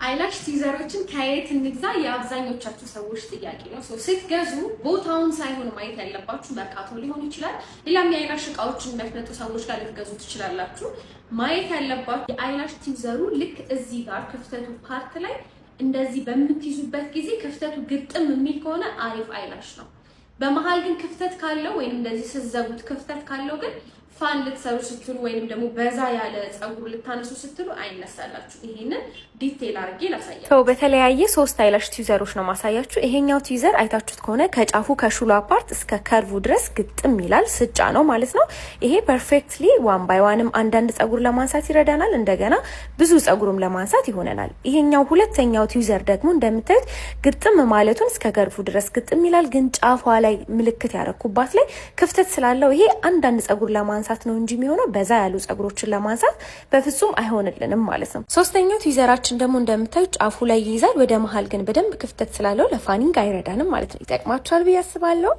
Eyelash tweezer ኦችን ከየት እንግዛ የአብዛኞቻችሁ ሰዎች ጥያቄ ነው። So ስትገዙ ቦታውን ሳይሆን ማየት ያለባችሁ መርካቶ ሊሆን ይችላል። ሌላም የ eyelash እቃዎችን የሚያስመጡ ሰዎች ጋር ልትገዙ ትችላላችሁ። ማየት ያለባችሁ የ eyelash tweezer ኡ ልክ እዚህ ጋር ክፍተቱ part ላይ እንደዚህ በምትይዙበት ጊዜ ክፍተቱ ግጥም የሚል ከሆነ አሪፍ eyelash ነው። በመሀል ግን ክፍተት ካለው ወይንም እንደዚህ ስትዘጉት ክፍተት ካለው ግን fan ልትሰሩ ስትሉ ወይንም ደግሞ በዛ ያለ ፀጉር ልታነሱ ስትሉ አይነሳላችሁ። ይሄንን detail አድርጌ ላሳያችሁ። So በተለያየ ሶስት eyelash tweezer ኦች ነው ማሳያችሁ። ይሄኛው tweezer አይታችሁት ከሆነ ከጫፉ ከሹሏ part እስከ curve ኡ ድረስ ግጥም ይላል፣ ስጫነው ማለት ነው። ይሄ perfectly one by one ም አንዳንድ ፀጉር ለማንሳት ይረዳናል። እንደገና ብዙ ፀጉርም ለማንሳት ይሆነናል። ይሄኛው ሁለተኛው tweezer ደግሞ እንደምታዩት ግጥም ማለቱን እስከ curve ኡ ድረስ ግጥም ይላል፣ ግን ጫፏ ላይ ምልክት ያረኩባት ላይ ክፍተት ስላለው ይሄ አንዳንድ ፀጉር ለማንሳት ነው እንጂ የሚሆነው በዛ ያሉ ፀጉሮችን ለማንሳት በፍጹም አይሆንልንም ማለት ነው። ሶስተኛው tweezer ኣችን ደግሞ እንደምታዩት ጫፉ ላይ ይይዛል፣ ወደ መሀል ግን በደንብ ክፍተት ስላለው ለ fanning አይረዳንም ማለት ነው። ይጠቅማችኋል ብዬ አስባለሁ።